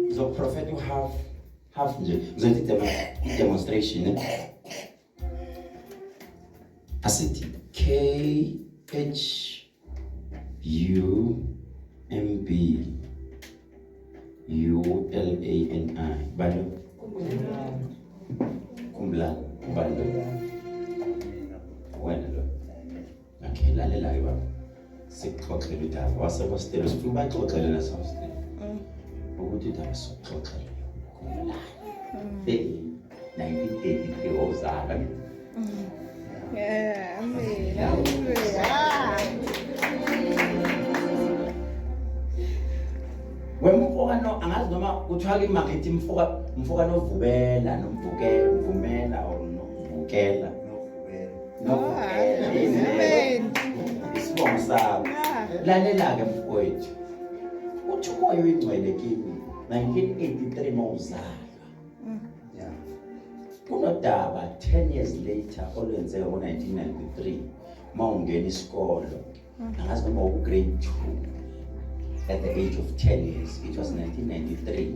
Ngizoprofetha u-half half nje, ngizoyenza i-demonstration, eh? Asithi K H U M B U L A N I. Balo Khumbulani, ubani lo? Wena lo. Okay, lalela-ke baba, sikuxoxele udaba wasehostela, sifuna ubaxoxele nasehostela ukuthi udaba sikuxoxele. Khumbulani, hey, 1983 wawuzalwa. Yeah, amen. Amen. Ah. Wemfoka no, angazi noma kuthiwa ke mangithi mfoka, mfoka novubela nomvuke mvumela or novukela. Novukela. Amen. Isibongo sakho. Lalela ke mfowethu, uthi uMoya oyiNgcwele kimi 1983 mawuzalwa. Yeah. Kunodaba 10 years later olwenzeka ngo-1993 mawungena isikolo. Angazi noma uku-grade 2 at the age of 10 years. It was 1993.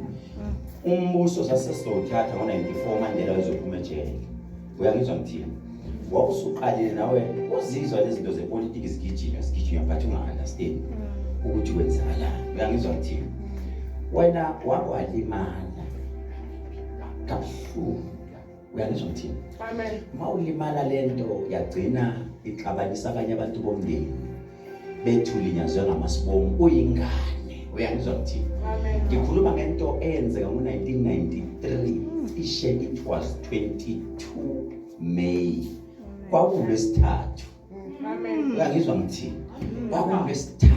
Umbuso sasesizowuthatha ngo-94, Mandela wezophuma ejele. Uyangizwa ngithini? Wawusuqalile nawe uzizwa lezi zinto zepolitiki zigijinywa zigijinywa, but unga-understand ukuthi kwenzakalani. Uyangizwa ngithini? Wena wakwalimala kabuhlungu. Uyangizwa ngithini? Amen. Mawulimala, lento yagcina ixabanisa abanye abantu bomndeni bethu, linyazwe ngamasibomu uyingane. Uyangizwa ngithini? Amen. Ngikhuluma ngento eyenzeka ngo-1993 cishe. It was 22 May, kwakulwesithathu. Amen. Uyangizwa ngithini? Kwakulwesithathu.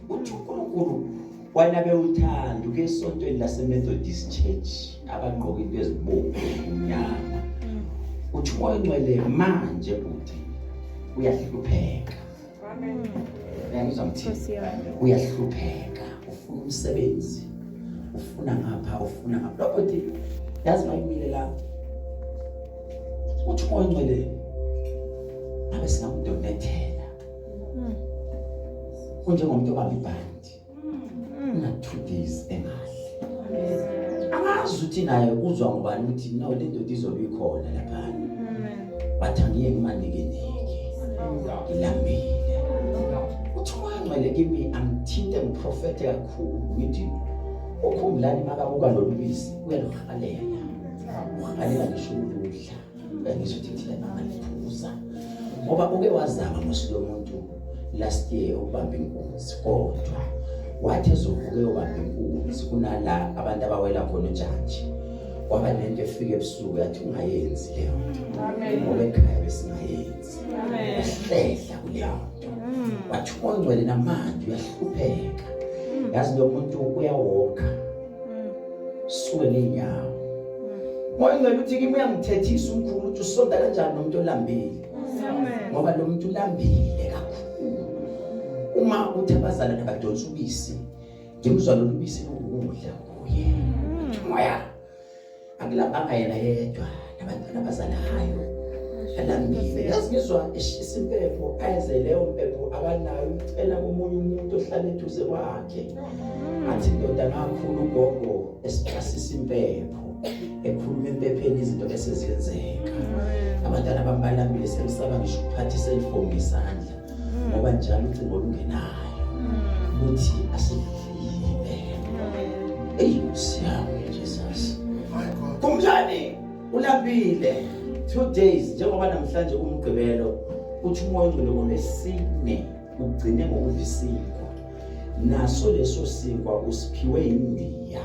Uthi uNkulunkulu wena bewuthanda uke esontweni lase-Methodist Church, abagqoka into ezibomvu, umnyama. Uthi uMoya oNgcwele manje, bhuti, uyahlupheka. Amen. Uyangizwa ngithini? Nkosi yami. Uyahlupheka, ufuna umsebenzi, ufuna ngapha, ufuna ngapha. Lo bhuti, yazi, mayimile la, uthi uMoya oNgcwele ngabe singamdonethela. Kunjengomuntu obamba ibhandi, una 2 days engadli. Angazi ukuthi naye uzwa ngubani ukuthi no, le ndoda izobe ikhona laphana. Bathi angiye ngimanikenike, ngilambile. Uthi uMoya Ngcwele kimi angithinte, ngiprofethe kakhulu, ngithi ukhumbulani makabuka lolu bisi uyaluhalela, uhalela ngisho uludla. Uyangizwa ukuthi thina bangaliphuza, ngoba uke wazama mos lo muntu last year ukubamba inkunzi, kodwa wathi ezovuka eyobamba inkunzi kunala abantu abawela khona ujantshi, kwaba nento efika ebusuku yathi ungayenzi leyo nto, ngoba ekhaya besingayenzi. Wahlehla kuleyo nto. Wathi uMongcwele namanje uyahlupheka. Yazi, lo muntu uyawokha suke ngeenyawo. Moya Ngcwele uthi kimi uyangithethisa umkhulu ukuthi usonda kanjani nomuntu olambile, ngoba lo muntu ulambile kakhulu. Uma uthi abazalwane badonsa ubisi, ngimzwa lolu bisi lukudla kuye. Moya akulambanga yena yedwa, nabantwana abazalayo alambile. Yazi, ngizwa eshisa impepho, ayenze leyo mpepho akanayo, ucela komunye umuntu ohlala eduze kwakhe. Athi indoda ngakhulu ugogo esixasisa impepho, ekhuluma empepheni izinto bese ziyenzeka. Abantwana bambalambile, semsaba ngisho ukuphatha iselfoni ngesandla, ngoba njalo ucingo olungenayo ukuthi asidlile. Eyi, siyami Jesus. My God. Kumjani, ulambile 2 days, njengoba namhlanje umgqibelo. Uthi uMoya oNgcwele ngolwesine ugcine ngokudla isinkwa, naso leso sinkwa usiphiwe iNdiya.